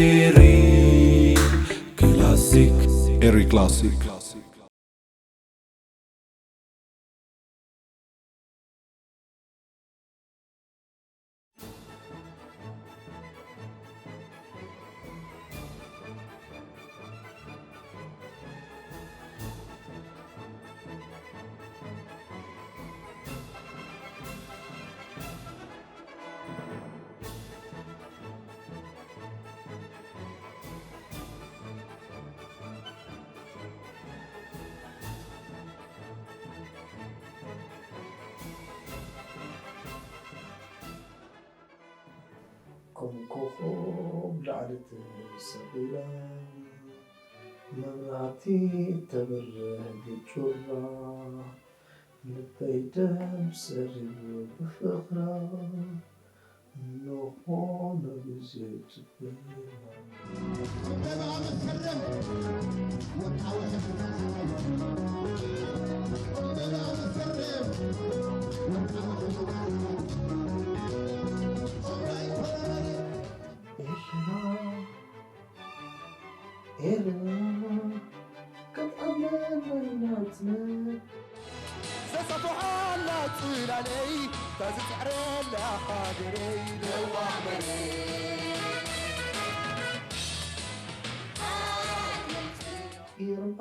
Eri Classic. Eri Classic. ከም ኮኾብ ላዕሊ ተሰቒላ፣ መብራህቲ ተብርህ ብጩራ፣ ልበይ ደም ሰሪሩ ብፍቕራ፣ ንኾነ ግዜ ጽበያ። ኤርትራ፣ ኤርትራ፣ ክትዓብለና ናጽነት። ዘጸፍሓላ ጽላለይ፣ እታ ዝጽዕረላ ሃገረይ፣ ለዋህ መሬት። ኢርምኣ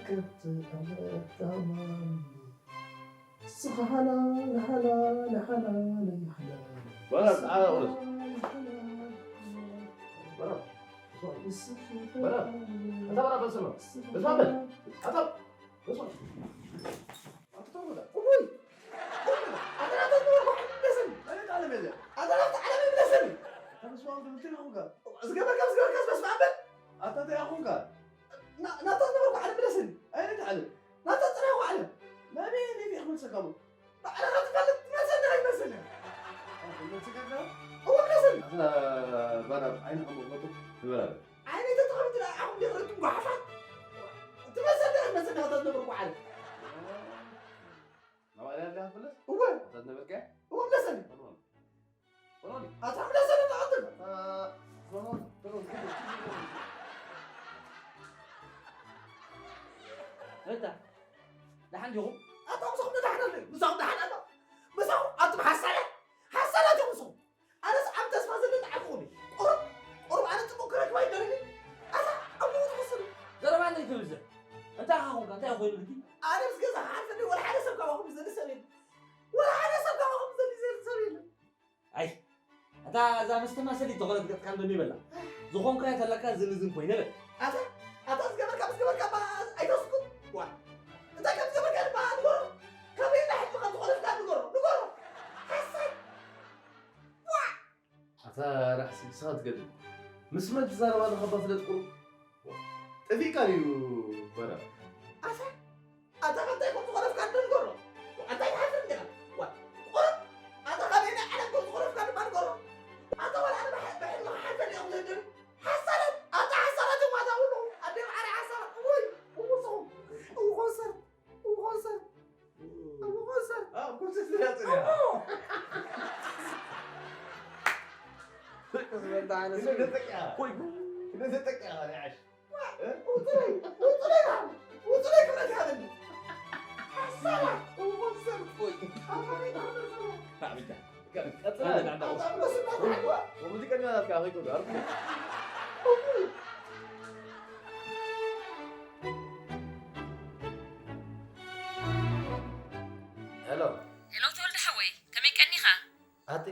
ከብቲ ኣመጣማን። ስኻ ሓላል፣ ሓላል፣ ሓላል፣ ሓላል። በላ፣ ጻዕዳ ቁርስ። በላ፣ በላ። ኣታ በላ፣ በስመ። በስመ። ኣታ፣ በስመ። ኣታ ተው በላ። እውይ። ኣታ ናታ ተው በላ። ደስን። ኣታ ናታ ዓለም ደስን። ኣታ በስመ ኣብ ትብል ትሪኹም ከ? ዝገበርካ፣ ዝገበርካ በስመ ኣብ በል። ኣታ እንታይ ኣኹም ከ? ና-፣ ናታ ዝነበርኩ ዓለም ደስን። ኣይነት ዓለም። ናታ ጽናኹ ዓለም። ናበይ፣ ናበይ ክመልሰካ እሞ? ባዕልኻ ትፈልጥ ትመልሰኒ ኣይመስልን። ትመልሰካ? እወ፣ መልሰኒ። ኣታ ባዳ ዓይንኻ መቕመጡ ትበላለ። ዓይነይ ተተኸፊቱ ደኣ ዓኹም ዲኽረቱም ጓሓፋት። ትመልሰኒ ኣይመስልን፣ ኣታ ዝነበርኩ ዓለም። ናባይ ኣለኻ ትመለስ? እወ። ኣታ ዝነበርካያ? እወ፣ መልሰኒ። ኣታ ምለሰኒ ተቐትል። ኣታ፣ ኣታ፣ ደሓን ዲኹም? ኣታ ምሳኹም ደሓን ኣለኹ። ምሳኹም ደሓን ኣለኹ። ምሳኹም ኣቱም ሓሳዳት፣ ሓሳዳት ኢኹም ምሳኹም። ኣነስ ኣብ ተስፋ ዘለኒ ዓኹም። ቁሩብ፣ ቁሩብ ኣነ ጽቡቕ ክረክባ ይደሊ። ኣታ ኣብ ምውት ሓሰሩ። ዘረባ እንደ ይትብዝሕ። እንታይ ኢኻ ኾንካ? እንታይ ኮይኑ ግዲ? ኣነስ ገዛ ክሓልፈኒ ወላ ሓደ ሰብ ካባኹም ዝደሊ ሰብ የለን። ወላ ሓደ ሰብ ካባኹም ዝደሊ ሰብ የለን። ኣይ፣ እታ እዛ መስተማሰሊት ዝኾነት ገጽካ እንዶ ይበላ። ዝኾንካዮ ተለካ ዝንዝን ኮይነ በል። ኣታ፣ ኣታ ዝገበርካ ምስ ገበርካ እባ ኣይተስኩት። ዋ። እንታይ ከም ዝገበርካ ድማ ንገሮ። ካበይ እንዳሕልምኻ ዝኾነትካ ንገሮ፣ ንገሮ። ሓሳይ። ዋ። ኣታ ራሕሲ ንስኻ ትገድል። ምስ መን ትዛረብ ኣለኻ እባ ፍለጥ ቁሩብ። ጠፊእካ ድዩ በራ? ኣታ፣ ኣታ ካብ እንታይ ከም ዝኾነፍካ እንዶ ንገሮ። ኣታ ይሓፍር እንዲኻ። ዋ፣ ቁሩብ ኣታ ካበየናይ ዓለም ከም ዝኾነፍካ ድማ ንገሮ። ኣታ ዋላ ኣነ ብሓ-፣ ብሕልሚ ክሓልፈኒ እዮም ዘደሉ። ሓሳዳት፣ ኣታ ሓሳዳት እዮም ኣታ ውሉ። ኣደ ማዕረ ሓሳዳት። ውይ፣ እውኹም፣ እውኹም ሰብ። እዎ ኮንሰርት። እዎ ኮንሰርት። ኣብ ኮንሰርት እያ ጽንያ። እዎ። ደቂ ዝበልታ ዓይነት ክልተ ሰብ። ጠቂያ። ወይ ጉድ። ክልተ ጠቂያ፣ ንዓሽ። ዋ፣ እ? ውጽለይ፣ ውጽለይ፣ ውጽለይ ክብረት ይሃበኒ። ሓሳባት፣ እዎ ኮንሰርት። ወይ። ኣብ ከመይ ተኸብር ዘሎ? ብጣዕሚ ደሓን። ቀጽል፣ ኣነ ኣነ፣ ኣነ። ኣታ ብሎ ስና ተሓግዋ። ወሙዚቀኛ ናትካ ከይኮኑ፣ ኣርኩ። ሄሎ። ሄሎ፣ ተወልደ ሓወይ፣ ከመይ ቀኒኻ? ኣቲ፣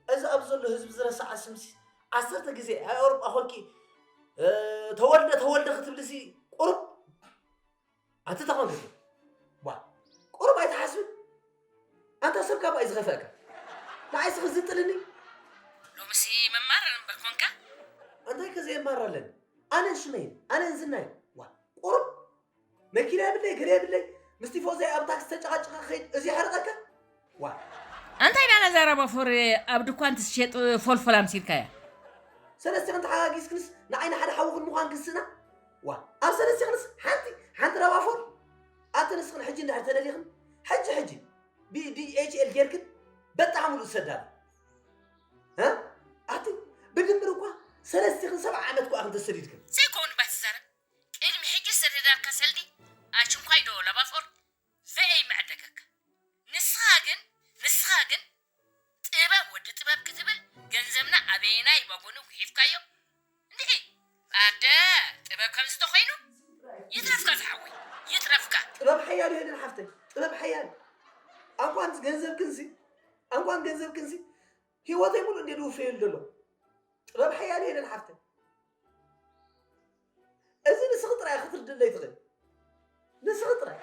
እዚ ኣብ ዘሎ ህዝቢ ዝረስዓ ስምሲ ዓሰርተ ግዜ ኣብ ኤውሮጳ ኮንኪ፣ እ፣ ተወልደ፣ ተወልደ ክትብልሲ ቁሩብ ኣቲ ተቐንጥቲ። ዋ፣ ቁሩብ ኣይትሓስብን? ኣንታ ሰብ ካብ ኣይ ዝኸፈእካ? ንዓይ ስኺ ዝጥልኒ? ሎምሲ መማረር እምበር ኮንካ? ኣንታይ ከ ዘየማር ኣለኒ? ኣነን ሽመይን፣ ኣነን ዝናይን። ዋ፣ ቁሩብ መኪና የብለይ፣ ገለ የብለይ። ምስ ቲፎዘይ ኣብ ታክሲ ተጨቓጭቐ ክኸይድ እዚ የሕርቐካ? ዋ። ኣንታይ ኢና ነዛረባ ፎር ኣብ ድኳን ትሸጥ ፎልፎል ኣምሲልካያ? ሰለስቲኽን ተሓጋጊዝክንስ ንዓይ ንሓደ ሓውኽን ምዃን ክስና? ዋ ኣብ ሰለስቲኽንስ ሓንቲ ሓንቲ ራባፎር ኣቲ ንስኽን ሕጂ እንድሕር ተደሊኽን ሕጂ ሕጂ ብዲኤችኤል ጌርክን በጣዕሚ ሙሉእ ሰዳል ኣቲ ብድምር እኳ ሰለስቲኽን ሰብዓ ዓመት እኳ ኣኽን ተሰዲድክን ዘይኮውን ባትዛረብ ቅድሚ ሕጂ ዝተደዳልካ ሰልዲ ኣችንኳይ ዶ ለባፎር ዘይ መዕደገካ ንስኻ ግን ንስኻ ግን ጥበብ ወዲ ጥበብ ክትብል ገንዘብና ኣበየናይ ባጎኒ ጉሒፍካዮ እንድዒ ኣደ ጥበብ ከምዚ ተኾይኑ ይትረፍካ ዝሓወይ ይትረፍካ ጥበብ ሓያል ሄለን ሓፍተይ ጥበብ ሓያል ኣንኳን ገንዘብክንሲ ኣንኳን ገንዘብክንሲ ሂወተይ ሙሉእ እንዴ ድውፈየሉ ዘሎ ጥበብ ሓያል ሄለን ሓፍተይ እዚ ንስኺ ጥራይ ክትርድለይ ትኽእል ንስኺ ጥራይ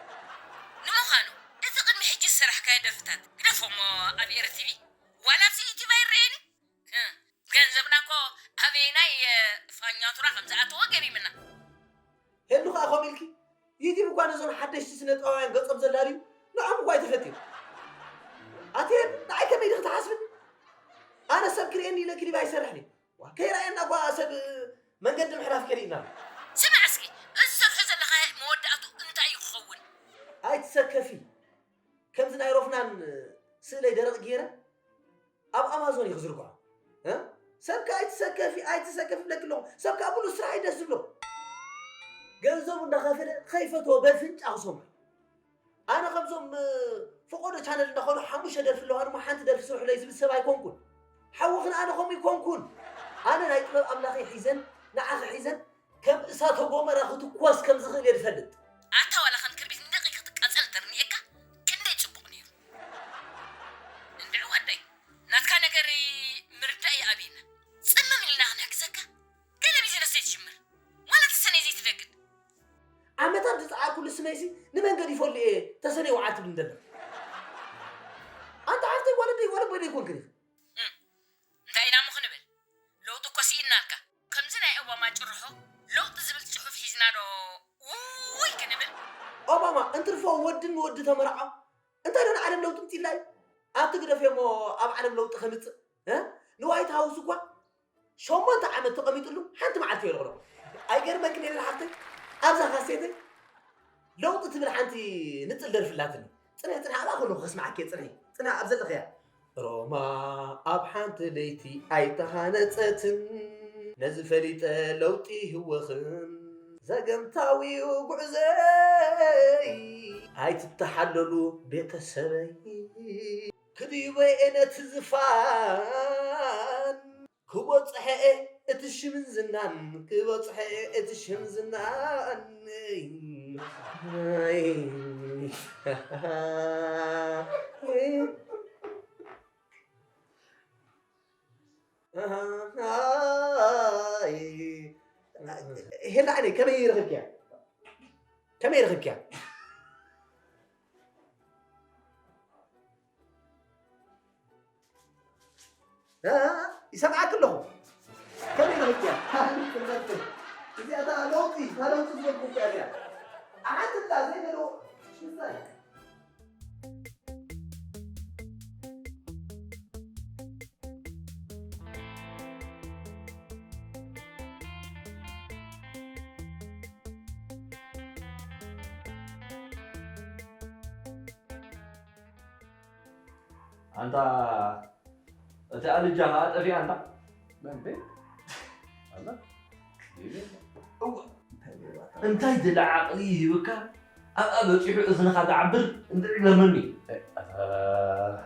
ንምዃኑ እቲ ቅድሚ ሕጂ ዝሰራሕካዮ ደርፍታት ግደፎሞ ኣብ ኤረ ቲቪ ዋላ ኣብዚ ዩቲዩብ ኣይረኣየኒ ገንዘብና እኮ ኣበየናይ ፋኛቱራ ከም ዝኣተወ ገሪምና ሄሉ ከዓ ከምኡ ኢልኪ ዩቲዩብ እኳ ነዞም ሓደሽቲ ስነጥበባውያን ገጾም ዘላልዩ ንዖም እኳ ኣይተፈትዮም ኣቲ ሄሉ ንዓይ ከመይ ኢልኺ ትሓስብኒ ኣነ ሰብ ክርእየኒ ኢለ ክሊብ ኣይሰርሕን እየ ከይረኣየና እኳ ሰብ መንገዲ ምሕላፍ ከሪእና ስማዕ እስኪ እዚ ሰርሖ ዘለኻ መወዳእቱ እንታይ እዩ ክኸውን ኣይትሰከፊ ከምዚ ናይ ሮፍናን ስእለይ ደረቕ ገይረ ኣብ ኣማዞን እዩ ክዝርግሖ ሰብ ከ ኣይትሰከፊ ኣይትሰከፊ ብለኪ ኣለኹ ሰብ ከ ሙሉ ስራሕ እዩ ደስ ዝብሎ ገንዘቡ እንዳኸፈለ ከይፈትዎ በፍንጫ ክሰምዖ ኣነ ከምዞም ፈቆዶ ቻነል እንዳኾኑ ሓሙሽተ ደርፊ ኣለዋ ድማ ሓንቲ ደርፊ ስርሑለይ ዝብል ሰብ ኣይኮንኩን ሓውኽን ኣነ ከምኡ ይኮንኩን ኣነ ናይ ጥበብ ኣምላኸይ ሒዘን ንዓኺ ሒዘን ከም እሳተ ጎመራ ክትኮስ ከም ዝኽእል እየ ዝፈልጥ ኣታ ዋላ ከም ክርቢት ንደቂቅ ክትቃጸል ተርኒኤካ ክንደይ ጽቡቅ ነይሩ እንድዒ ወደይ ናትካ ነገር ምርዳእ ይኣብየና ጽምም ኢልና ክንሕግዘካ ገለ ቢዝነስ ዘይትጅምር ማለት ሰነይ ዘይትደግድ ዓመታት ዝፀዓርኩሉ ስመይሲ ንመንገድ ይፈሉ እየ ተሰነይ ውዓል ትብል እንደለ ኣንታ ሓፍተይ ጓል ደይ ጓል በደ ይኮንክን እንታይ ኢና እሞ ክንብል ለውጢ እኮ ስኢንናልካ ከምዚ ናይ ኦባማ ጭርሖ ለውጢ ዝብል ፅሑፍ ሒዝና ዶ ውይ ክንብል ኦባማ እንትርፎ ወድን ወዲ ተመርዖ እንታይ ዶ ንዓለም ለውጢ ምፅላ እዩ ኣብቲ ግደፍ እሞ ኣብ ዓለም ለውጢ ከምፅእ ንዋይት ሃውስ እኳ ሸሞንተ ዓመት ተቐሚጥሉ ሓንቲ መዓልቲ የልቕሎ ኣይገርመክን የለን ሓፍተይ ኣብዛ ካሴተይ ለውጢ ትብል ሓንቲ ንፅል ደርፊ ኣላትኒ ፅንሒ ፅንሒ ኣብኣ ከለኹ ከስምዓኪ እየ ፅንሒ ፅንሒ ኣብ ዘለኽያ ሮማ ኣብ ሓንቲ ለይቲ ኣይተሃነፀትን ነዚ ፈሊጠ ለውጢ ህወኽን ዘገምታዊኡ ጉዕዘይ ኣይትተሓለሉ ቤተሰበይ ክድይበ እየ ነቲ ዝፋን ክበፅሐ እቲ ሽምን ዝናን ክበፅሐ እቲ ሽም ዝናን ሄላ ዓይነይ ከመይ ረኽብኪያ ከመይ ረኽብኪያ ይሰምዓኪ ኣለኹ ከመይ ረኽብኪያ እዚኣ ለውጢ እታ ለውጢ ዝበልኩ እዚኣ ኣሓትላ ዘይደለዎ ሽዛይ ኣንታ እቲ ኣልጃ ኸዓ ጠፊኣ ኣንታ መንበ ኣላ እወ እንታይ ድለ ዓቕሊ ይህብካ ኣብኣ በፂሑ እዝንኻ ዝዓብር እንድዒ ገርመኒ ኣታ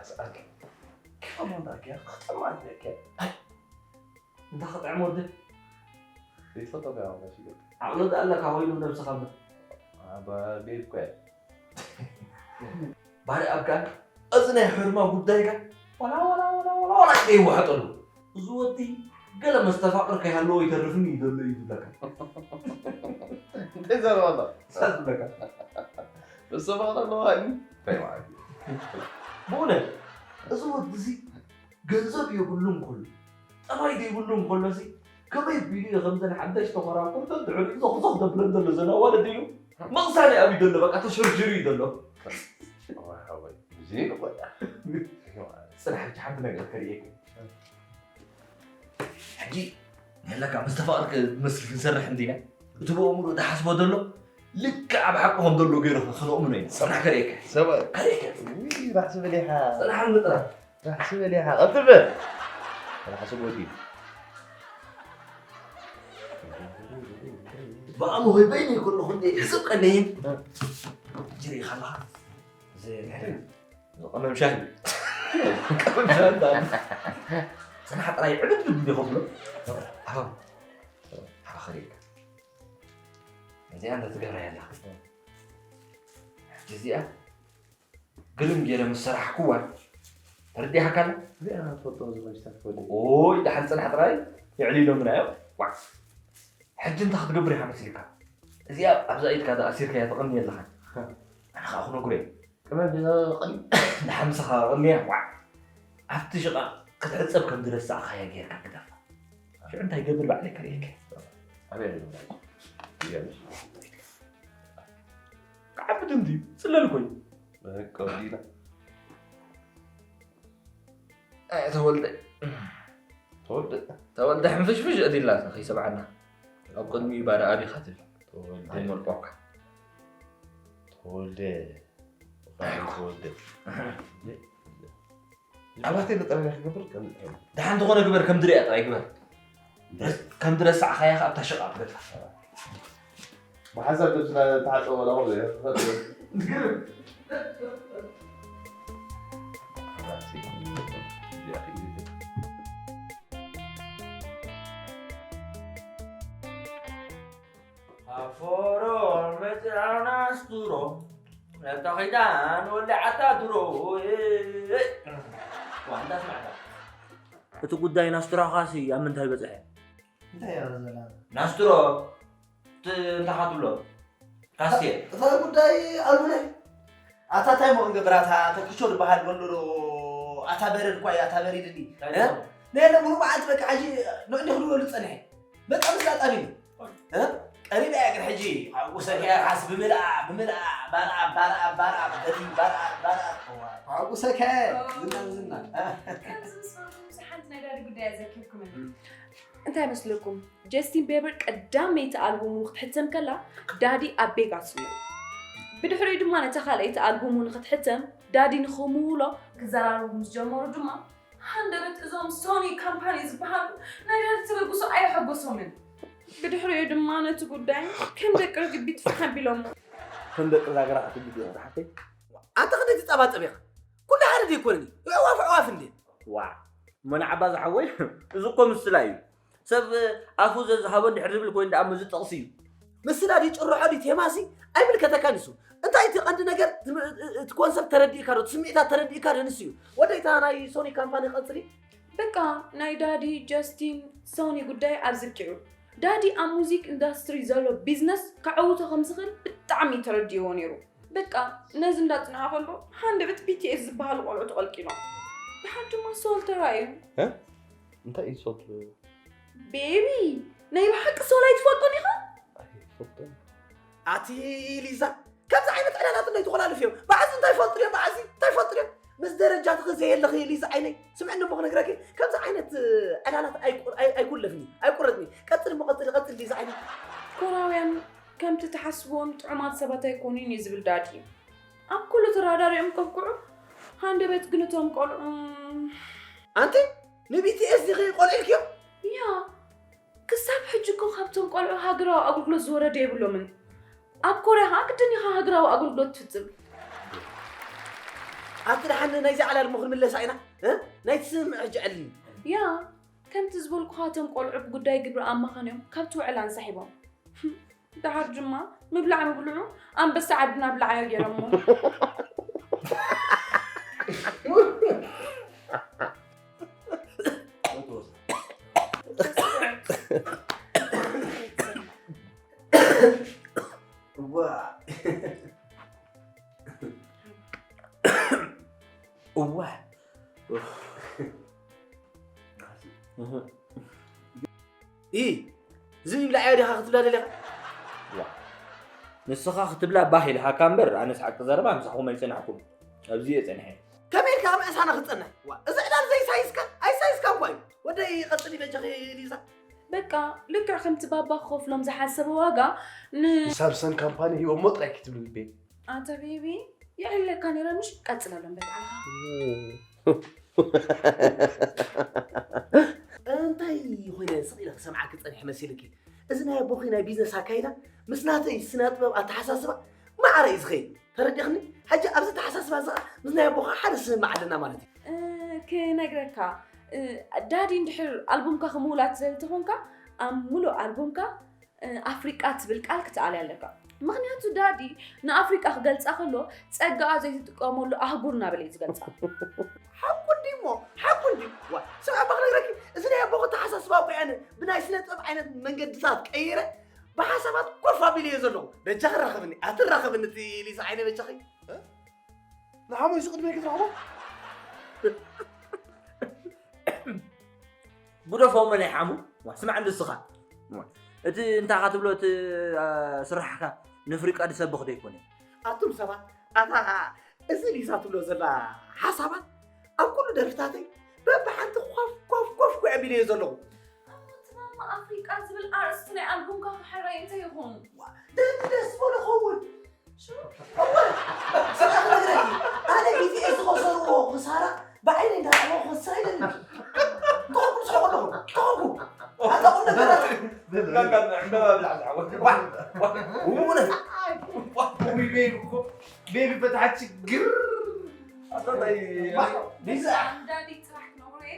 ሰኣኪ ከሞንዳኪያ ክጠማትለኪያ እንታይ ክጥዕም ወዲ ዘይትፈልጦ ገና ወላ ሽገር ዓቕሊ ኣለካ ኮይኑ ነብስኻ እምበር ኣባ ቤብ እኮ እያ ባሪ ኣብካ እዚ ናይ ሕርማ ጉዳይካ ዋላ ዋላ ዋላ ዋላ ዋላ ከይዋሕጠሉ እዚ ወዲ ገለ መስተፋቕር ከይሃለዎ ይተርፍኒ ይደሎ እዩ ዝብለካ እንታይ ዘረባ ኣሎ ንሳ ዝብለካ መስተፋቕር ኣለዋ እዩ እንታይ ማለት እዩ ብእውነት እዚ ወዲ እዚ ገንዘብ የብሉን ኩሉ ጠባይ ዘይብሉ እንከሎሲ ከመይ ቢሉ እዩ ከምዘን ሓደሽ ተኾራኩርተን ድሕሪኡ ዞኽዞኽ ዘብለን ዘሎ ዘን ኣዋልድ ኢሉ መቕሳኒ ኣብዩ ዘሎ በቃ ተሸርሽሩ እዩ ዘሎ ጽናሕ ሕጂ ሓንቲ ነገር ከርእየኩም ሕጂ የለካ መስተፋቕር ክመስል ክንሰርሕ እንዲና እቲ ብኣእምሮ ዝሓስቦ ዘሎ ልክዕ ኣብ ሓቂ ከም ዘሎ ገይሩ ክነእምኖ ኢና። ጽናሕ ከርእየካ። ሰብኣይ። ከርእየካ። ውይ፣ ራሕሲ በሊኻ። ጽናሕ ንጥራ። ራሕሲ በሊኻ። ቀጥል በ። ራሕሲ ጎዲ። ብኣምሆይ በይነይ ከለኹ እንደ ሕስብ ቀለይን። እ። ጅሪኻ ኣለኻ። ዘ-፣ ቀመም ሻሂ። ቀመም ሻሂ እንዳ-፣ ጽናሕ ጥራይ ዕብድ ብድ እንደ ከብሎ። ኣዎ። ሓባ ከርእየካ። እዚኣ እንተ ትገብራ ያላ። ሕጂ እዚኣ ግርም ገይረ ምስ ሰራሕኩዋ፣ ተረዲእካ ኣላ? እዚኣ ትፈልጦ ዝመሽታ ትፈልጥ። ኦይ፣ ደሓን ጽናሕ ጥራይ የዕሊሎምና እዮም። ዋዕ። ሕጂ እንታይ ክትገብር ኢኻ መሲልካ? እዚኣ ኣብዛ ኢድካ ዝኣሲርካያ ተቐንየለኻ። ኣነ ኸኣ ክነግሮ እየ። ቅመም ድቐል። ደሓን ምሳኻ ቀንያ፣ ዋዕ። ኣብቲ ሽቓቕ ክትሕጸብ ከም ዝረሳዕካያ ጌርካ ግደፋ። ሽዑ እንታይ ይገብር ባዕለይ ከርእየካ። ኣበይ ኣሎ? ይገርምሽ። ክዓብድ እንድዩ፣ ጽለል ኮይኑ። በቃ ወዲና። ኣይ፣ ተወልደ። ተወልደ። ተወልደ ሕንፍሽፍሽ እዲላ ከይሰብዓና። ኣብ ቅድሚኡ ባዳ ኣቢኻ ትብል። ተወልደ። ኣይመልቋካ። ተወልደ። ተወልደ። ኣባቴ ንጠረኛ ክገብር ከም ደሓን ዝኾነ ግበር፣ ከም ድሪያ ጥራይ ግበር። ከም ድረሳዕኻያ ከኣ ኣብታ ሽቓ ግበር። ብሓንሳብ ልብስና ተሓጸበ ለኹ ዘይ ትፈልጥ። ኣፎሮ መጽኣና ስቱሮ፣ ነታ ኺዳን ወሊዓታ ድሮ። ዋንዳ ስማዕታ። እቲ ጉዳይ ናስትሮኻሲ ኣብ ምንታይ በጽሐ? እንታይ እያ ዘላ? ናስትሮ፣ ት-፣ እንታይ ኻትብሎ? ካስየ። እታ ጉዳይ ኣሉነ። ኣታ እንታይ እሞ ክንገብር፣ ኣታ ተክሾ ዝበሃል ዘሎ ዶ? ኣታ በረድ እኳ እያ፣ ኣታ በሪድኒ። እንታይ እ? ትገብር? ነየለ ሙሉ መዓልቲ በቃ ሕጂ ንዕዲ ክድወሉ ጸኒሐ። በቃ ምስ ኣጣቢኒ። እ? ቀሪበ እያ ግን ሕጂ፣ ሓጎሰ ከያርሓስ ብምልኣ፣ ብምልኣ፣ ባርኣ፣ ባርኣ፣ ባርኣ፣ በቲ፣ ባርኣ፣ ባርኣ። እዋ፣ ሓጎሰ ከ፣ ዝና፣ ዝና። ከምዚ ምስ በልኩም፣ ምስ ሓንቲ ነጋዲ ጉዳይ ኣዘኪርኩምኒ። እንታይ መስለኩም? ጀስቲን ቤበር ቀዳመይቲ ኣልቡሙ ክትሕተም ከላ፣ ዳዲ ኣብ ቬጋስ እዩ። ብድሕሪኡ ድማ ነታ ካልኣይቲ ኣልቡሙ ንክትሕተም፣ ዳዲ ንኸምውሎ ክዘራረቡ ምስ ጀመሩ ድማ፣ ሃንደበት እዞም ሶኒ ካምፓኒ ዝበሃሉ ናይ ዳዲ ተበግሶ ኣየሐጎሶምን። ብድሕሪኡ ድማ ነቲ ጉዳይ ከም ደቂ ርግቢት ፋሕ ኣቢሎሞ። ከም ደቂ ዛግራ ክትብሉ እዮም፣ ሓፍተይ። ኣንታ ክንደይ ትጸባጸብ ኢኻ? ኩሉ ሓደ ደይኮነን እዩ። ኣዕዋፍ ኣዕዋፍ እንዴ? ዋዕ። እሞ ንዓባ ዝሓወይ፣ እዚ እኮ ምስላ እዩ። ሰብ ኣፉ ዘዝሃቦ እንድሕር ዝብል ኮይኑ ደኣ፣ እዚ ጥቕሲ እዩ። ምስላ ድዩ ጭርሖ ድዩ ቴማሲ ኣይምልከተካን እሱ። እንታይ እቲ ቀንዲ ነገር፣ እቲ፣ እቲ ኮንሰፕት ተረዲእካ ዶ፣ እቲ ስምዒታት ተረዲእካ ዶ፣ ንሱ እዩ። ወደይ፣ እታ ናይ ሶኒ ካምፓኒ ቀጽሊ። በቃ፣ ናይ ዳዲ፣ ጀስቲን፣ ሶኒ ጉዳይ ኣብዚ ኣብቂዑ። ዳዲ ኣብ ሙዚክ ኢንዳስትሪ ዘሎ ቢዝነስ ከዐውቶ ከም ዝኽእል ብጣዕሚ ተረዲእዎ ነይሩ። በቃ፣ ነዚ እንዳጽንሓ ከሎ፣ ሃንደበት ቢ ቲ ኤስ ዝበሃሉ ቆልዑ ተቐልቂሎም። ድሓር ድማ ሶል ተራእዩ። እ? እንታይ እዩ ሶል? ቤቢ፣ ናይ ብሓቂ ሶል ኣይትፈልጦን ኢኻ? ኣይፈልጦን። ኣቲ ሊዛ፣ ከምዚ ዓይነት ዕላላት እንዶ ይተኾላልፍ እዮም። በዓዚ እንታይ ይፈልጡ እዮም? በዓዚ እንታይ ይፈልጡ እዮም? ምስ ደረጃትኺ ዘየለኺ ሊዛ ዓይነይ፣ ስምዕኒ እሞ ክነግረኪ፣ ከምዚ ዓይነት ዕላላት ኣይቁ-፣ ኣይ-፣ ኣይኩለፍኒ፣ ኣይቁረጽኒ። ቀጽሊ እሞ ቀጽሊ፣ ቀጽሊ ሊዛ ዓይነይ። ኮራውያን ከምቲ ትሓስብዎም ጥዑማት ሰባት ኣይኮኑን እዩ ዝብል ዳዲ። ኣብ ኩሉ ተራዳሪኦም ከብቅዑ፣ ሃንደበት ግን እቶም ቆልዑ። ኣንቲ ን ቢ ቲ ኤስ ዲኺ ቆልዒልክዮም? ያ፣ ክሳብ ሕጂ እኮ ካብቶም ቆልዑ ሃገራዊ ኣገልግሎት ዝወረደ የብሎምን። ኣብ ኮርያ ኸኣ ግድን ኢኻ ሃገራዊ ኣገልግሎት ትፍጽም። ኣቲ ደሓን ናይዚ ዕላል እሞ ክንምለሳ ኢና፣ እ? ናይቲ ስምምዕ ሕጂ ዕልል። ያ፣ ከምቲ ዝበልኩኻ እቶም ቆልዑ ብጉዳይ ግብሪ ኣማኻንዮም ካብቲ ውዕል ኣንሳሒቦም። ደሓር ድማ ምብላዕ ምብልዑ ኣንበሳ ዓድና ብላዓዮ ገይሮሞ። እዋ። እዋ። ኢ፣ ዝብኢ ብላዕዮ ዲኻ ክትብላ ደሊኻ? ዋ። ንስኻ ክትብላ ባህ ኢልሃካ እምበር፣ ኣነስ ሓቂ ዘረባ ምሳኹም ኣይጸናሕኩምን። ኣብዚ እየ ጸኒሐ። ከመይ ኢልካ ኣብ ዕሳና ክትጸንሕ? ዋ፣ እዚ ዕላል ዘይሳይስካ፣ ኣይሳይስካን እኳ እዩ። ወደይ ቀጽሊ በጃኺ ሊዛ። በቃ ልክዕ ከምቲ ባባ ክኸፍሎም ዝሓሰበ ዋጋ ን ንሳምሰን ካምፓኒ ሂቦሞ ጥራይ ክትብል ልቤ። ኣንተ ቤቢ የዕለካ ነይረ ምሽ ቀጽለሎም በልዓኻ። እንታይ ኮይነ ስቕ ኢለ ክሰምዓኪ ጸኒሐ መሲልኪ? እዚ ናይ ኣቦኺ ናይ ቢዝነስ ኣካይዳ ምስ ናተይ ስነ ጥበብ ኣተሓሳስባ ማዕረ እዩ ዝኸይድ። ተረዲኽኒ? ሕጂ ኣብዚ ኣተሓሳስባ እዚ ምስ ናይ ኣቦኻ ሓደ ስምምዕ ኣለና ማለት እዩ። ክነግረካ ዳዲ እንድሕር ኣልቡምካ ክምውላት ትደሊ ተኾንካ ኣብ ሙሉእ ኣልቡምካ ኣፍሪቃ ትብል ቃል ክትኣልያ ኣለካ። ምኽንያቱ ዳዲ ንኣፍሪቃ ክገልጻ ከሎ ጸጋኣ ዘይትጥቀመሉ ኣህጉር እናበለ እዩ ዝገልጻ። ሓቁ እንዲሞ ሓቁ እንዲ ዋ ስምዒ ኣቦ ክነግረኪ እዚ ናይ ኣቦ ክተሓሳስባ እኮ ኣነ ብናይ ስነ ጥበብ ዓይነት መንገድታት ቀይረ ብሓሳባት ኮፍ ኣቢለ እየ ዘለኹ። በጃኺ ራኸብኒ ኣትራኸብኒ እቲ ሊሳ ዓይነ በጃኺ። ንሓሙይ እዚ ቅድመይ ክትረኽቦ ግደፎ መን ይሓሙ ስማዕ እንድስኻ እቲ እንታኻ ትብሎ እቲ ስራሕካ ንፍሪቃ ድሰብኽ ደይኮነ ኣቱም ሰባት ኣታ እዚ ሊሳ ትብሎ ዘላ ሓሳባት ኣብ ኩሉ ደርፍታተይ በብሓንቲ ኮፍ ኮፍ ኮፍ ኮፍ ኣቢለዮ ዘለኹ። እሞ እቲ ማማ ኣፍሪቃ ዝብል ኣርእስቲ ናይ ኣልቡምካ ክሕረይ እንታይ ይኹን? ደስ ደስ በሎ ኸውን። ሽሩ እወ፣ ስራሕ ክነግረኪ፣ ኣነ ቢቲኤስ ዝኸሰርዎ ክሳራ ብዓይነይ እንዳረኣኹ ክስራ ኣይደልን። ከኹም ትስሕቁ ኣለኹም፣ ከኹም። ኣታ ቁም ነገራት። ዕምበባ ብላዕ ዝዓወት። ዋ፣ ዋ፣ እውነት። ዋ፣ ውይ፣ ቤቢ እኮ፣ ቤቢ ፈትሓ ችግር። ኣታ ታይ፣ ዋ፣ ሊዛ። ዳዲ ጽባሕ ክነግሮ እየ።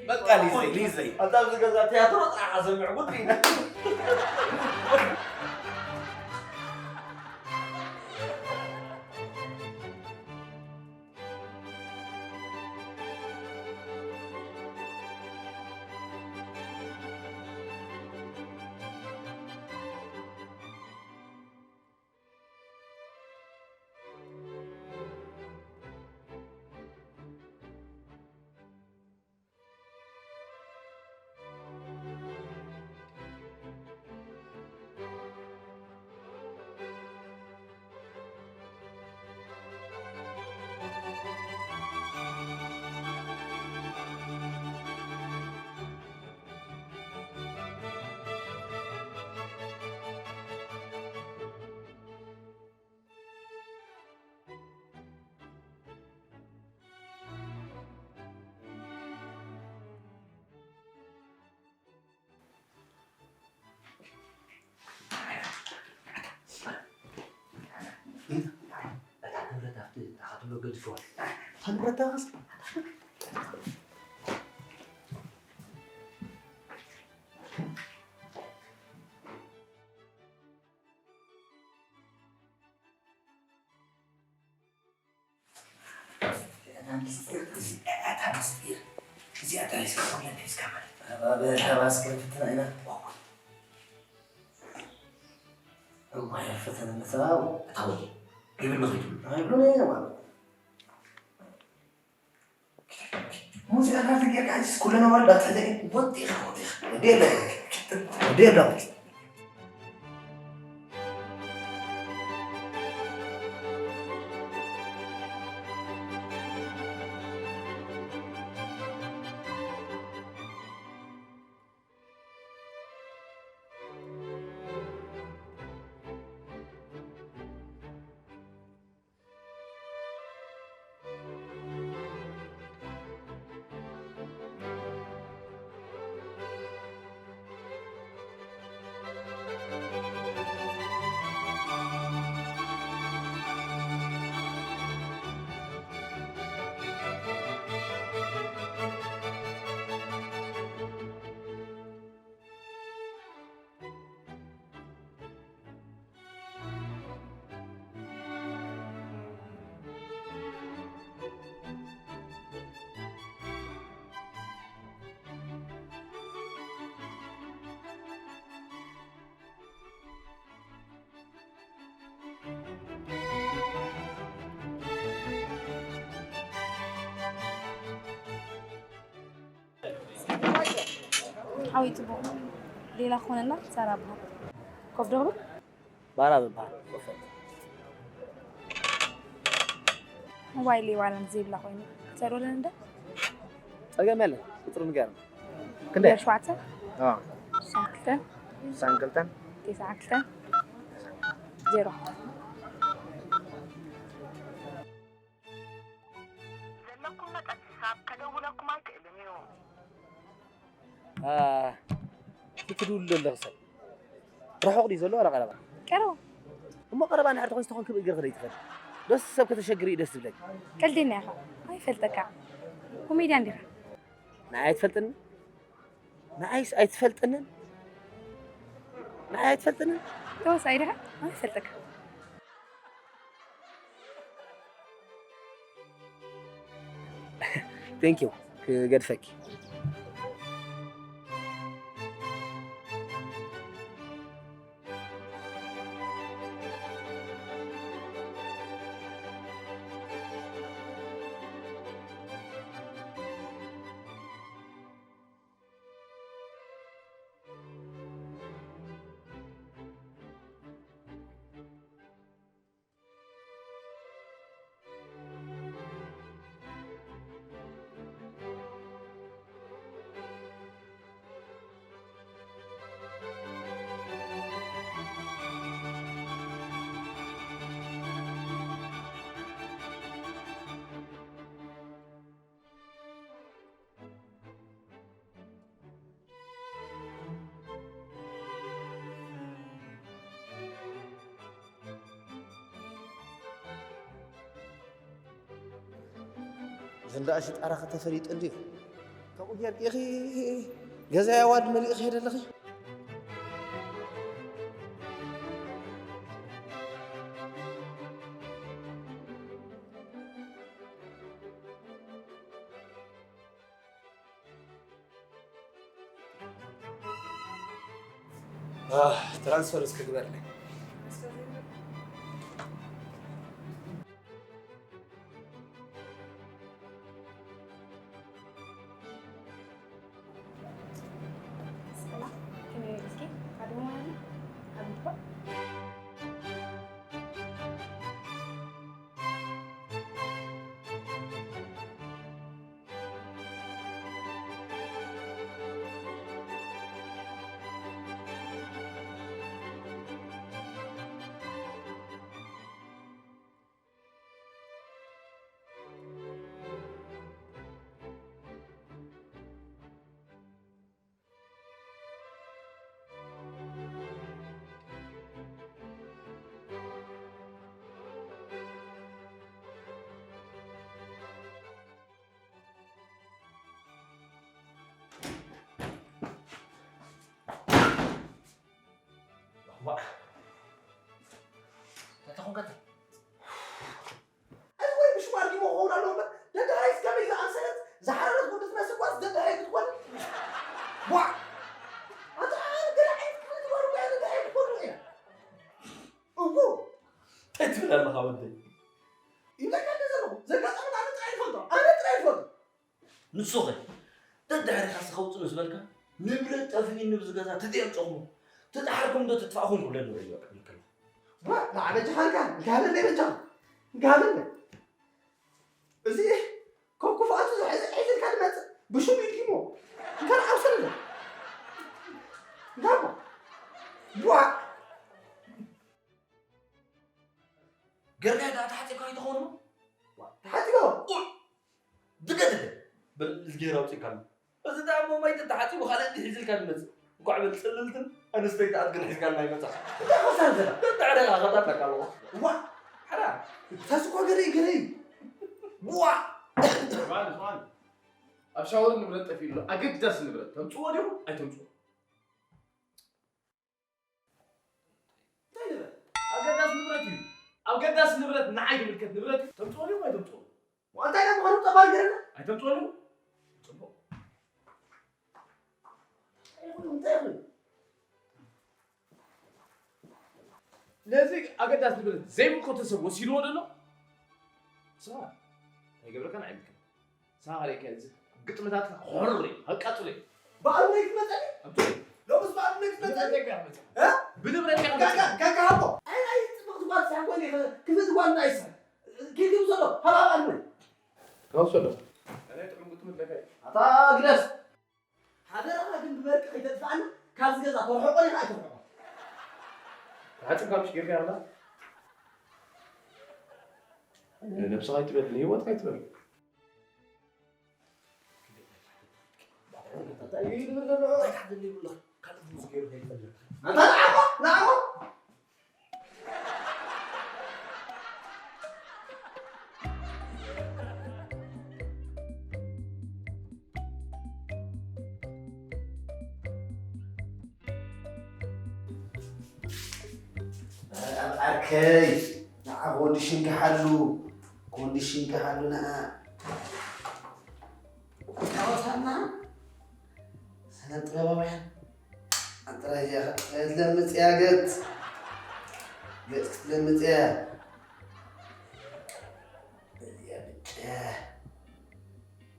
በቃ ሊዘይ ሊዘይ ኣታ ኣብዚ ገዛ ቲያትሮ ጥራሕ ኣሰምዕ ጉድ እዩ። እታ ንብረት ኣብቲ ተኻትሎ ገድፍዋ። እታ ንብረት ተኻስ ሙዚቃ ካልቲ ጌርካ ሕጂስ ኩለን ኣዋልድ ኣብ ትሕቲ ወጢኻ ወጢኻ ወዲ የለን ወዲ የለን። ሓወይ ጽቡቕ ሌላ ክኾነና ሳራ በሃል ኮፍ ዶ ክብል ባራ ዝበሃል። ሞባይል ዋላን ዘይብላ ኮይኑ ክትሰርወለን እንደ ጸገም የለን። ቁጽሩ ንገርና። ክንደይ? ሸውዓተ። ኣዎ። ስሳን ክልተን ስሳን ክልተን ትስዓን ክልተን ዜሮ። ዘለኩም መጠን ስሳብ ከደውለኩም ኣይክእልን እዩ። አ፣ እቲ ትድውሉ ዘለኺ ሰብ ርሑቕ ድዩ ዘሎ ዋላ ቀረባ? ቀረባ። እሞ ቀረባ እንድሕር ትኾንስ ተኾንኪ ብእግርኺ ደይትኸዲ? ዶስ ሰብ ከተሸግሪ እዩ ደስ ዝብለኪ? ቀልደኛ ኢኻ። ኣይፈልጠካ። ኮሜድያን ዲኻ? ንዓይ ኣይትፈልጥኒ? ንዓይስ ኣይትፈልጥንን? ንዓይ ኣይትፈልጥንን? ተዋሳኣይ ዲኻ? ኣይፈልጠካ። Thank you ክገድፈኪ። ዝንዳኣ ሽጣራ ከተፈሊጡ እንድዩ። ከምኡ ጌርኪ ኢኺ ገዛይ ኣዋልድ መሊእኺ ሄደ ኣለኺ። ትራንስፈር እስኪ ግበርለይ። ዋእ። እንታይ ተኾንካ? እዚ ወይ ብሽሙ ኣርጊሞ ክኸውን ኣለዎ እምበር፣ ደድሕረይስ ከመይ ዝኣምሰለት ዝሓረረት ጉዲ ትመስል ጓል ደድሕረይ ክትኮን? ዋእ! ኣታ ገለ ዓይነት ክፍሊ ትበሉ እኮ እያ ደድሕረይ ክትኮን ኢላ። እዎ። እንታይ ትብል ኣለኻ ወደይ? ይብለካ እንደ ዘለኹ፣ ዘጋጠመና ኣነ ጥራይ ይፈልጦ፣ ኣነ ጥራይ ይፈልጦ። ንሱኸ ደድሕሪኻስ ከውፅእ ምስ በልካ፣ ንብረት ጠፊኡኒ ብዚ ገዛ ተደየምፀኹሞ፣ ተጣሓርኩም ዶ ተጥፋእኹም ክብለኒ ወሪዱ በቃ ይብል ከሎ። ዋ፣ ንዓ በጃኻ እንካ፣ እንካ ሃበለይ በጃኻ፣ እንካ ሃበለይ። እዚ ካብ ክፉኣቱ ዝሕዝ ሒዝልካ ዝመፅእ ብሽሙ ኢልኪሞ። እንካ ንዓ ውሰደለይ። እንካ እሞ። ዋ። ገርጋይ ደኣ ተሓፂብካ ኣይትኸውን እሞ? ዋ፣ ተሓፂበ? ኡይ! ዝገደደ! በል፣ እዝጌር ኣውፂእካ ኣሎ። እዚ ደኣ እሞ ማይ ተተሓፂቡ ካልእ እንዲ ሒዝልካ ዝመፅእ። እንኳዕ በል ፅልልትን ኣንስተይቲ ኣድግን ሒዝካልና ይመፃ። እንታይ ሓሳብ ዘላ? ደንዳዕረ ኢኻ ከታትለካ ኣለኹ። ዋ! ሓራ! እታስ እኮ ገለ እዩ፣ ገለ እዩ። ዋ! ስማኒ፣ ስማኒ። ኣብ ሻወር ንብረት ጠፊኡ ኣሎ። ኣገዳሲ ንብረት ተምፅዎ ዲኹም ኣይተምፅዎ? እንታይ ንብረት? ኣገዳሲ ንብረት እዩ። ኣገዳሲ ንብረት ንዓይ ዝምልከት ንብረት እዩ። ተምፅኦ ድዩ ኣይተምፅኦ? እንታይ ደኣ ምዃኑ ጠባል ገይረና? ኣይተምፅኦ ድዩ? ፅቡቕ። እንታይ ይኹን፣ እንታይ ይኹን። ነዚ ኣገዳሲ ንብረት ዘይምልከቶ ሰብ ወሲድዎ ደሎ? ስማ፣ እንታይ ገብረካ ንዓይ ይምልከት። ሳኻ ርኢካ እዚ ግጥምታትካ ክሕሩር እዩ፣ ከቃጽሎ እዩ። በኣልሙነይ ክትመጸኒ? ኣምጽኦ። ሎምስ በኣልሙነይ ክትመጸኒ? ብንብረትካ ክትመጸኒ። እ? ብንብረትካ ጋጋ፣ ክትመጸኒ። ጋጋ ሃቦ። ኣይ፣ ኣይ፣ ጽብቕቲ ጓል ሳሕ ኮይነ፣ ክፍእቲ ጓል እንታይ ይስራሕ? ኪድ ግብዞ ዶ? ሃባ በኣልሙነይ። ካውሰዶ። ኣነ ጥዑም ግጥም ኣለካ እዩ። ኣታ ግደፍ። ሓደራኻ ግን ብበርቂ ከይተጥፍኣና፣ ካብዚ ገዛ ተርሕቆ ዲኻ ኣይተርሕቆ? ተሓጺብካ ምሽ ጌርካ ያላ? ነብስኻ ኣይትበል፣ ንህይወትካ ኣይትበል። እንታይ እዩ ዝብል ዘሎ? እንታይ ክሓደሊ ይብሎ? ካልእ ድምፂ ገይሩ ከይፈልጥ። ኣንታ ንዓሞ፣ ንዓሞ! ኣብ ዓርከይ፣ ንዓ ኮንዲሽን ክሓሉ፣ ኮንዲሽን ክሓሉ ንዓ። ጣዖታትና ስነ ጥበባውያን ኣጥራይ እዚኣ ክትለምጽ እያ ገጽ። ገጽ ክትለምጽ እያ። እዚኣ ብጫ፣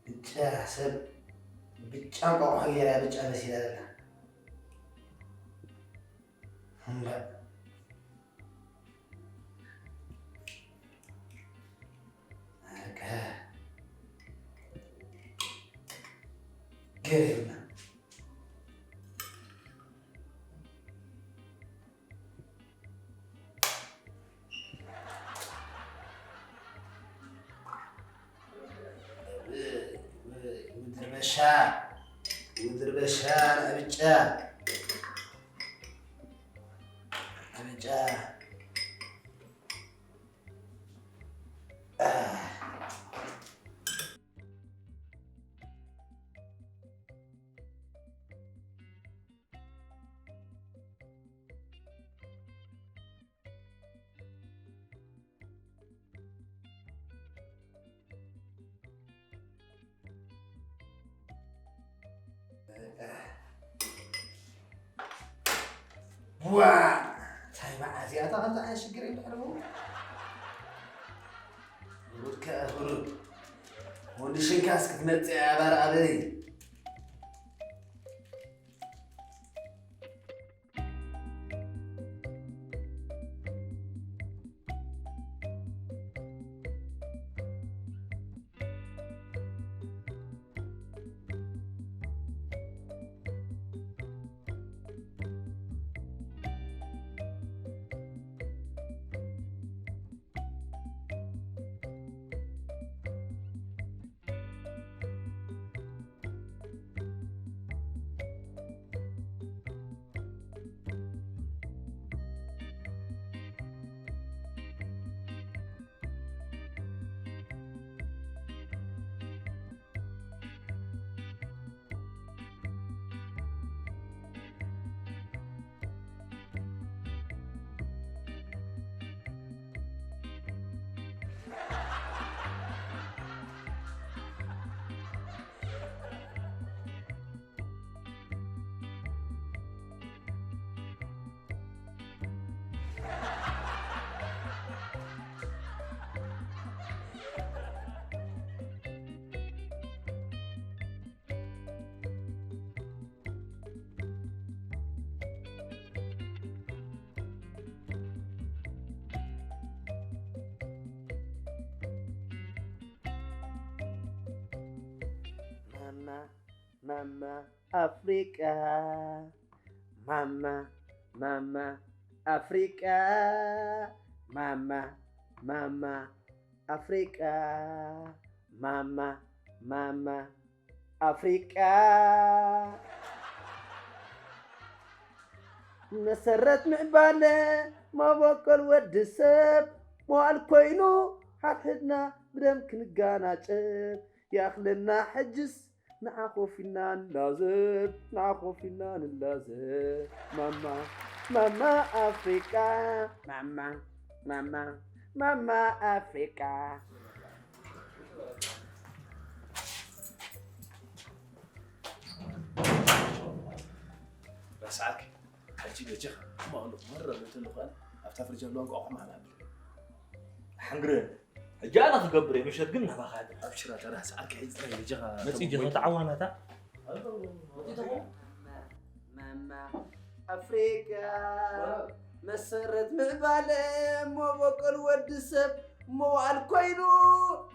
ብጫ ሰብ፣ ብጫ እንቋቑሖ ገይራ ብጫ መሲላ ዘላ። እምበር። በቃ። ገርና። ምድር በሻ፣ ምድር በሻ፣ ንዕብጫ፣ ዕብጫ። ዋ! እንታይ መዓት እያ እታ ከምዚ ዓይነት ሽግር እዩ ድሕሪኡ? ፍሩድ ከኣ ፍሩድ። ኮንዲሽንካስ ክትመጽእ እያ ባር ኣበይ? ማማ ማማ ኣፍሪቃ፣ ማማ ማማ ኣፍሪቃ፣ ማማ ማማ ኣፍሪቃ፣ ማማ ማማ ኣፍሪቃ። መሰረት ምዕባለ መበቆል ወዲ ሰብ መዋል ኮይኑ ሓድሕድና ብደም ክንጋናጨብ ይኣኽለና ሕጅስ ንዓ ኮፍ ኢልና ንላዘብ፣ ንዓ ኮፍ ኢልና ንላዘብ። ማማ፣ ማማ ኣፍሪቃ፣ ማማ፣ ማማ፣ ማማ ኣፍሪቃ። ራስ ዓርኪ፣ ሕጂ በጃኻ፣ ማእሉ፣ መረር እንተልኾነ፣ ኣብታ ፍርጃ ኣለዋ እንቋቑሖ ማዕላ ኣብል። ሓንግረ፣ ሕጂ ኣነ ክገብር እየ፣ ምሸት ግን ናባኻ እየ። ኣብሽራ፣ ተራ ሰዓት ከሕጂ ጥራይ በጃኻ መጺእ ተመጎይ። ዲኻ ተዓዋናታ? ማማ ኣፍሪቃ፣ መሰረት ምዕባለ፣ መበቆል ወዲ ሰብ፣ መዋዕል ኮይኑ፣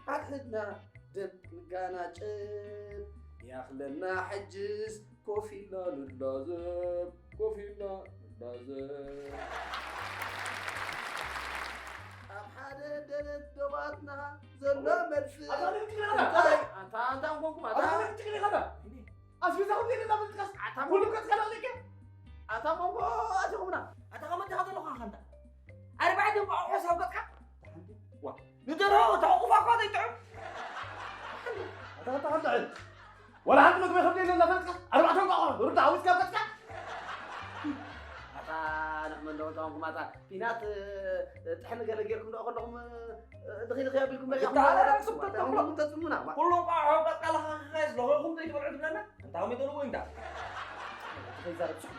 ሓድሕድና ደም ክንጋናጨብ፣ ያኽለና ሕጅስ ኮፍ ኢልና ንላዘብ፣ ኮፍ ኢልና ንላዘብ። ኣብ ሓደ ደረት ደባትና ዘሎ መልሲ ኣታ እንታይ? ኣታ ኣታ ኮንኩም ኣታ ኣታ ኣስቢዛ ኩሉ ኢልና ምጥቃስ ኣታ ኩሉ ከትከላልከ ኣታ ኮንኮ ኣታ ኮምና ኣታ ከመ ተኸተሎ ካንታ ኣርባዕተ ባቆሖ ሳብ ገጽካ ንደሮ ተዕቁፋ እኳ ዘይጥዑም ኣታ ኣታ ኣታ ወላ ሓንቲ መግቢ ከብደ ኢለ እናፈለጥካ ኣርባዕተ እንቋቑሖ ሩዳ ሓዊስካ ኣብ ገጽካ ኣታ ንሕመ እንደወጣኹም ኣታ ፊናት ጥሕኒ ገለ ጌርኩም ደኣ ከለኹም ድኺ ድኺ ኣቢልኩም መሪኹም ተጽሙና ኩሎም ቋ ሓውቃ ቃላኻ ከኸየስ ለኸኹም ዘይትበልዑ ትብለና እንታ ከመይ ደልዎ እንዳ ከይዛረብ ሱቕ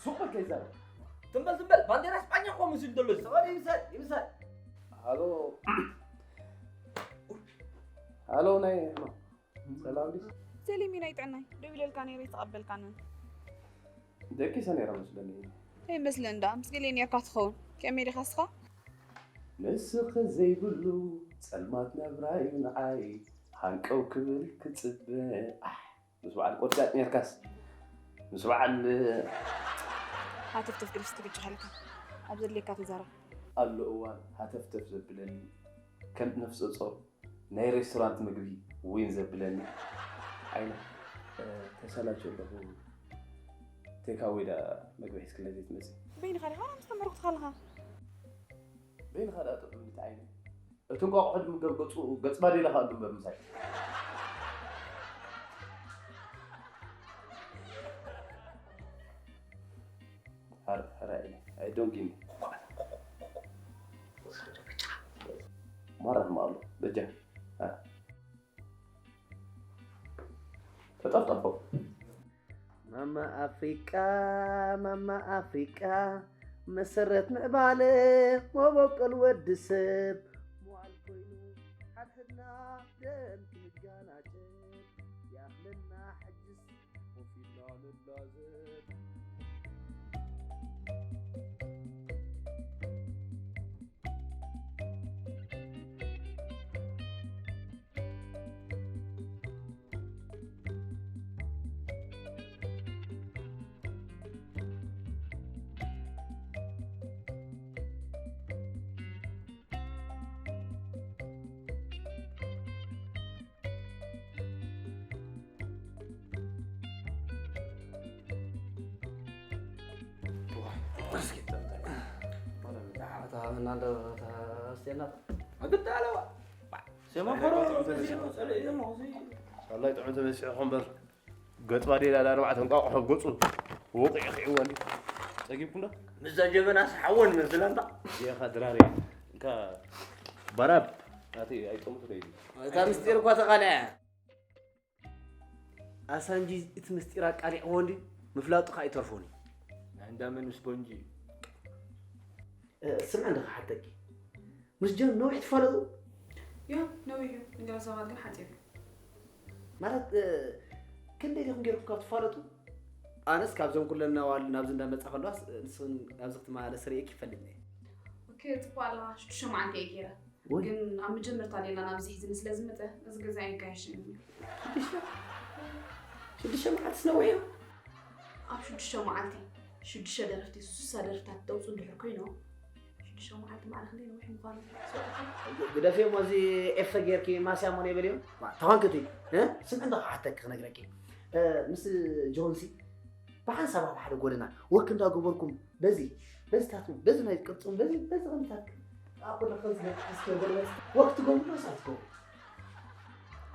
ሱቕ በል ከይዛረብ ትንበል ትንበል ባንዴራ ስጳኛ እኮ ምስል ደሎ ሰባድ ይምሰል ይምሰል ሃሎ ሃሎ ናይ ሰላም ዲስ ሰሊም ናይ ጥዕናይ ደው ኢለልካ ነይረ ይተቐበልካንን ደቂሰ ነይረ መስለኒ ኣይመስለን ደኣ ምስ ገሊኤ ነይርካ ትኸውን ከመይ ዲኻ እስኻ ንስኺ ዘይብሉ ጸልማት ናብራዩ ንዓይ ሃንቀው ክብል ክጽበ ኣሕ ምስ በዓል ቆርጫጭ ነይርካስ ምስ በዓል ሃተፍተፍ ግደፍ ስትግጭ ሃልካ ኣብ ዘድልየካ ተዛረብ ኣሎ እዋን ሃተፍተፍ ዘብለኒ ከም ነፍሰ ጾር ናይ ሬስቶራንት ምግቢ ዊን ዘብለኒ ዓይነ ተሰላቸው ኣለኹ ቴካወይ ዳ ምግቢ ሒዝክለይ ዘይትመጽእ በይንኻ ዲኻ ምስ ተመርኩትካ ኣለኻ በይንኻ ዳ ጥዑም እንት ዓይነ እቲ እንቋቑሖ ድምገብ ገጹ ገጽ ባዴላ ኸኣ ድምበር ምሳይ ሐረ ሐረ I don't give ማራ ማሉ በጃ ተጠፍጠፎ ማማ ኣፍሪቃ ማማ ኣፍሪቃ መሰረት ምዕባለ መበቆል ወዲ ሰብ መዋል ኮይኑ ሓድሕድና ደም ክንጋናጨብ ያኽለና ሕጅስ ኮፍ ኢልና ንላዘብ ሳላይ ጥዑም ተበሲዑ እምበር ገጽ ባዴላ ዳ ኣርባዕተ እንቋቑሖ ኣብ ገጹ ወቒዑ ኺዕዎ እንዲ ጸጊብኩም ዶ? ምስዛ ጀበና ሰሓዎ ንመስል ኣንታ። የኻ ድራር እየ እንካ ባራብ ናተይ ኣይጠሙት ዶ እዩ። እታ ምስጢር እኳ ተቓልዐ። ኣሳንጂ እቲ ምስጢር ኣቃሊዕዎ እንዲ ምፍላጡ ኸኣ ኣይተርፎን እዩ። ናይ እንዳ መን ስፖንጂ እዩ። ስምዒ እንደ ክሓተኪ ምስ ጆን ነዊሕ ትፋለጡ? ዮ ነዊሕ እዩ ንገለ ሰባት ግን ሓፂር እዩ። ማለት ክንደይ ዲኹም ገይርኩም ካብ ትፋለጡ? ኣነስ ካብዞም ኩለን ናዋል ናብዚ እንዳመፃ ከለዋስ ንስኽን ኣብዚ ክትመላለስ ርእየኪ ይፈልጥ ነየ። ኦኬ ፅቡቅ ኣለኻ ሽዱሽተ መዓልቲ እየ ገይረ ወይ ግን ኣብ መጀመርታ ሌላ ናብዚ ሒዝኒ ስለ ዝመፀ እዚ ገዛ ኣይጋየሽን እዩ። ሽዱሽተ ሽዱሽተ መዓልትስ ነዊሕ እዩ። ኣብ ሽዱሽተ መዓልቲ ሽዱሽተ ደረፍቲ ስሳ ደርፍታት ተውፅኡ እንድሕር ኮይኖም ሽዱሽተ መዓልቲ ማዕረ ክንደይ ነዊሕ ምዃኑ ትፈልጡ ዶ? ግደፍዮ እሞ እዚ ኤፈ ጌርኪ ማስያ እሞ ነይበልዮ ተኾንክቲ ስምዒ እንዶ ክሓተኪ ክነግረኪ ምስ ጆንሲ ብሓንሳብ ኣብ ሓደ ጎደና ወክ እንዳገበርኩም በዚ በዚታትኩም በዚ ናይ ቅርፅም በዚ በዚ ቅንታት ኣኩለ ከዚ እስከ ጎደና ወክ ትገብሩ ዶ ሳትገብሩ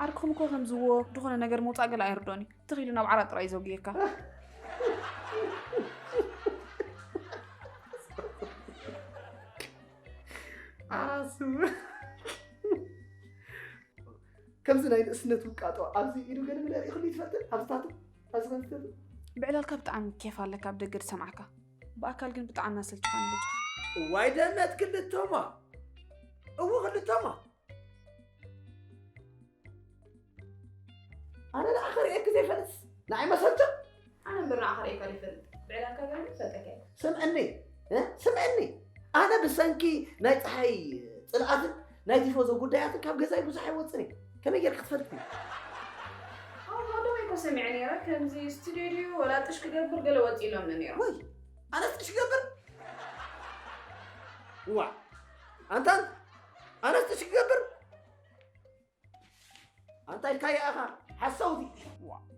ዓርክኹም እኮ ከምዚ ወክ ዝኾነ ነገር ምውፃእ ገለ ኣይርዶን እዩ ትኽ ኢሉ ናብ ዓራት ጥራይ እዩ ዘጉየካ። ዓራት ስሙ ከምዚ ናይ ንእስነት ውቃጦ ኣብዚ ኢዱ ገለ መለ ሪእኽሉ ይትፈልጥን ኣብዚ ታቱ ኣብዚ ከምዚ ተብል ብዕላልካ ብጣዕሚ ኬፍ ኣለካ ኣብ ደገ ዝሰምዓካ ብኣካል ግን ብጣዕሚ ኣሰልችኻኒ በጃኻ። እዋይ ደነት ክልተማ እው ክልተማ ኣነ ንዓኻ ርእየኪ ዘይፈልጥስ ንዓይ መሰልቱ ኣነ እምበር ንዓኻ ርእየካ ዘይፈልጥ ብዕላልካ ገና ይፈልጠካ እየ ስምዕኒ እ ስምዕኒ ኣነ ብሰንኪ ናይ ፀሓይ ፅልኣትን ናይ ቲፎዞ ጉዳያትን ካብ ገዛይ ብዙሕ ኣይወፅን እየ ከመይ ጌርካ ክትፈልጥኒ ኣዎ ሃዶ ወይ እኮ ሰሚዐ ነይረ፣ ከምዚ ስቱድዮ ድዩ ወላ ጥሽ ክገብር ገለ ወፂ ኢሎምኒ ነይሮም። ወይ ኣነስ ጥሽ ክገብር? ዋ ኣንታን ኣነስ ጥሽ ክገብር? ኣንታ ኢልካ ይኣኻ ሓሰውቲ።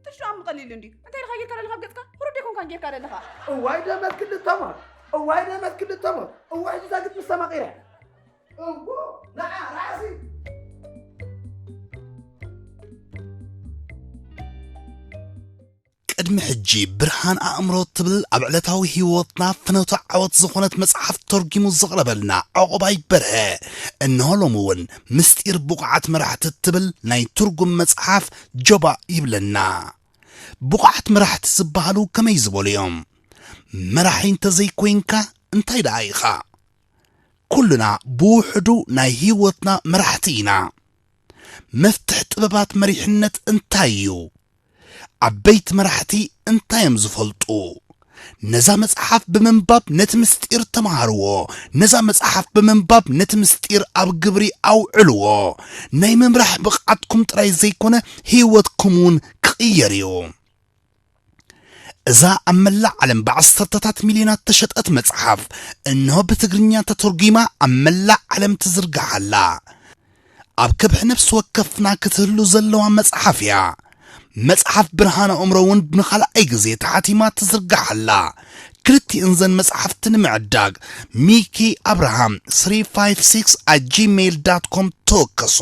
ጥሽ ደኣ ምቐሊሉ እንድዩ። እንታይ ኢኻ ጌርካ ዘለኻ ኣብ ገጽካ? ሁሩድ ኣይኮንካን ጌርካ ዘለኻ። እዋይ ደመት ክልተ ሞት እዋይ ደመት ክልተ ሞት እዋይ ጅዛግት ምስ ተማቒረ እዎ ንዓ ራእሲ ቅድሚ ሕጂ ብርሃን ኣእምሮ ትብል ኣብ ዕለታዊ ህይወትና ፍኖተ ዓወት ዝኾነት መጽሓፍ ተርጊሙ ዘቕረበልና ዑቕባይ በርሀ፣ እንሆ ሎሚ እውን ምስጢር ብቑዓት መራሕቲ እትብል ናይ ትርጉም መጽሓፍ ጀባእ ይብለና። ብቑዓት መራሕቲ ዝበሃሉ ከመይ ዝበሉ እዮም? መራሒ እንተዘይኮይንካ እንታይ ደኣ ኢኻ? ኩልና ብውሕዱ ናይ ህይወትና መራሕቲ ኢና። መፍትሕ ጥበባት መሪሕነት እንታይ እዩ? ዓበይቲ መራሕቲ እንታይ እዮም ዝፈልጡ? ነዛ መጽሓፍ ብምንባብ ነቲ ምስጢር ተምሃርዎ። ነዛ መጽሓፍ ብምንባብ ነቲ ምስጢር ኣብ ግብሪ ኣውዕልዎ። ናይ ምምራሕ ብቕዓትኩም ጥራይ ዘይኮነ ህይወትኩም እውን ክቕየር እዩ። እዛ ኣብ መላእ ዓለም ብዓሰርተታት ሚልዮናት ተሸጠት መጽሓፍ እንሆ ብትግርኛ ተተርጒማ ኣብ መላእ ዓለም ትዝርጋሕ ኣላ። ኣብ ከብሒ ነፍሲ ወከፍና ክትህሉ ዘለዋ መጽሓፍ እያ። መጽሓፍ ብርሃን ኣእምሮ እውን ንኻልኣይ ግዜ ተሓቲማ ትዝርጋሕ ኣላ። ክልቲእን ዘን መጽሓፍቲ ንምዕዳግ ሚኪ ኣብርሃም three five six at gmail dot com ተወከሱ።